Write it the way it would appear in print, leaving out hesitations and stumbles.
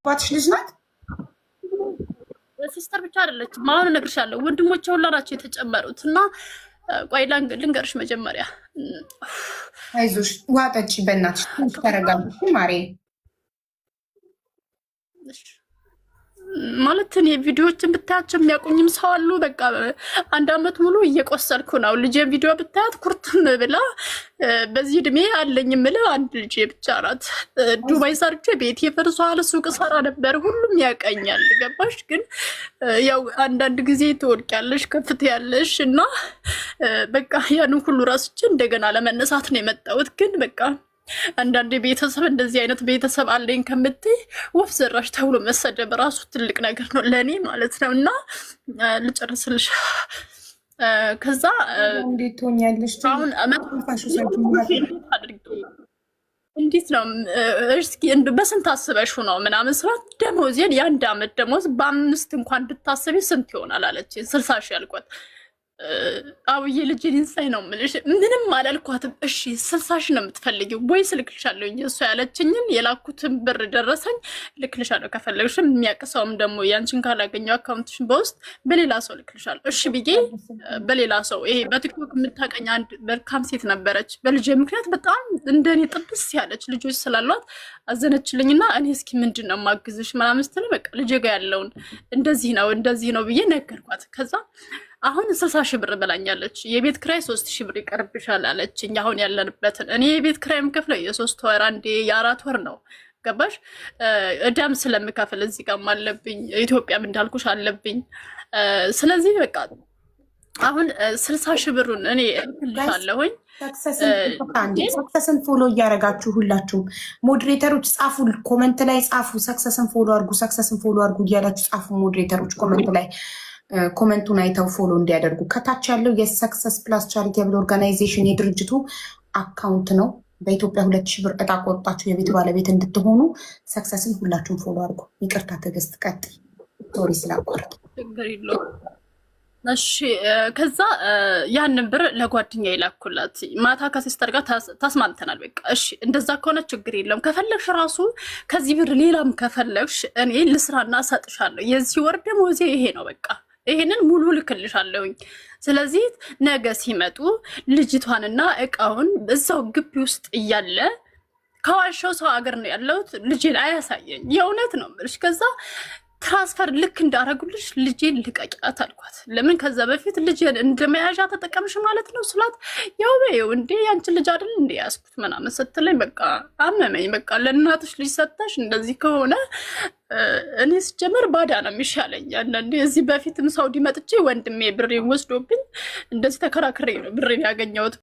የአባትሽ ልጅ ናት። Sister ብቻ አይደለችም። አሁን እነግርሻለሁ፣ ወንድሞቼ ሁላ ናቸው የተጨመሩት። እና ቆይ ልንገርሽ መጀመሪያ። አይዞሽ፣ ውሃ ጠጪ፣ በእናትሽ ተረጋጊ ማሬ። ማለት እኔ ቪዲዮዎችን ብታያቸው የሚያውቁኝም ሰው አሉ። በቃ አንድ አመት ሙሉ እየቆሰልኩ ነው። ልጄ ቪዲዮ ብታያት ኩርትም ብላ፣ በዚህ እድሜ አለኝ የምልህ አንድ ልጄ ብቻ ናት። ዱባይ ሰርቼ ቤት የፈርሷል፣ ሱቅ ሰራ ነበር። ሁሉም ያውቀኛል። ገባሽ? ግን ያው አንዳንድ ጊዜ ትወድቂያለሽ፣ ከፍት ያለሽ እና በቃ ያንን ሁሉ ረስቼ እንደገና ለመነሳት ነው የመጣሁት። ግን በቃ አንዳንድ ቤተሰብ እንደዚህ አይነት ቤተሰብ አለኝ ከምትይ ወፍ ዘራሽ ተብሎ መሰደብ ራሱ ትልቅ ነገር ነው ለእኔ ማለት ነው። እና ልጨርስልሽ። ከዛ እንዴት ትሆኛለሽ? አሁን እንዴት ነው እስኪ በስንት አስበሽው ነው ምናምን ስላት፣ ደሞዜን የአንድ አመት ደሞዝ በአምስት እንኳን ብታስቢ ስንት ይሆናል አለች። 60,000 ያልኳት፣ አብዬ ልጄን ይንሳይ ነው የምልሽ። ምንም አላልኳትም። እሺ 60,000 ነው የምትፈልጊው ወይስ እልክልሻለሁ? እሷ ያለችኝን የላኩትን ብር ደረሰኝ እልክልሻለሁ። ከፈለግሽም የሚያውቅ ሰውም ደግሞ ያንቺን ካላገኘው account ሽን በውስጥ በሌላ ሰው እልክልሻለሁ። እሺ ብዬ በሌላ ሰው፣ ይሄ በቲክቶክ የምታቀኝ አንድ መልካም ሴት ነበረች። በልጄ ምክንያት በጣም እንደኔ ጥብስ ያለች ልጆች ስላሏት አዘነችልኝና እኔ እስኪ ምንድን ነው የማግዝሽ ምናምን ስትል በቃ ልጄ ጋ ያለውን እንደዚህ ነው እንደዚህ ነው ብዬ ነገርኳት። ከዛ አሁን 60,000 ብር ብላኛለች። የቤት ክራይ 3,000 ብር ይቀርብሻል አለችኝ። አሁን ያለንበትን እኔ የቤት ክራይ የምከፍለው የ3 ወር አንዴ የ4 ወር ነው። ገባሽ? እዳም ስለምከፍል እዚህ ጋርም አለብኝ፣ ኢትዮጵያም እንዳልኩሽ አለብኝ። ስለዚህ በቃ አሁን 60,000 ብሩን እኔ እልክልሻለሁኝ። ሰክሰስን follow እያደረጋችሁ ሁላችሁም moderator ኦች ጻፉ፣ comment ላይ ጻፉ። ሰክሰስን follow አድርጉ፣ ሰክሰስን follow አድርጉ እያላችሁ ጻፉ። Moderator ኦች comment ላይ comment ኡን አይተው follow እንዲያደርጉ። ከታች ያለው የ Success Plus Charitable Organization የድርጅቱ account ነው። በኢትዮጵያ 2,000 ብር እጣ ቆርጣችሁ የቤት ባለቤት እንድትሆኑ ሰክሰስን ሁላችሁም follow አድርጉ። ይቅርታ ትዕግስት፣ ቀጥይ። Sorry ስላቋረጥ። ችግር የለውም። እሺ፣ ከዛ ያንን ብር ለጓደኛ የላኩላት ማታ ከ sister ጋር ተስማምተናል። በቃ እሺ እንደዛ ከሆነ ችግር የለውም። ከፈለግሽ ራሱ ከዚህ ብር ሌላም ከፈለግሽ እኔ ልስራና እሰጥሻለሁ። የዚህ ወር ደሞዜ ይሄ ነው። በቃ ይሄንን ሙሉ ልክልሻለሁኝ። ስለዚህ ነገ ሲመጡ ልጅቷንና እቃውን እዛው ግቢ ውስጥ እያለ ከዋሻው ሰው ሀገር ነው ያለሁት። ልጄን አያሳየኝ። የእውነት ነው የምልሽ። ከዛ transfer ልክ እንዳረጉልሽ ልጄን ልቀቂያት አልኳት። ለምን ከዛ በፊት ልጄን እንደ መያዣ ተጠቀምሽ ማለት ነው ስላት፣ ያው በይው እንዴ ያንቺን ልጅ አይደል እንዴ ያዝኩት ምናምን ስትለኝ በቃ አመመኝ። በቃ ለእናትሽ ልጅ ሰጥተሽ እንደዚህ ከሆነ እኔ ስጀምር ባዳ ነው የሚሻለኝ። አንዳንዴ እዚህ በፊትም ሳውዲ መጥቼ ወንድሜ ብሬን ወስዶብኝ እንደዚህ ተከራክሬ ነው ብሬን ያገኘሁት።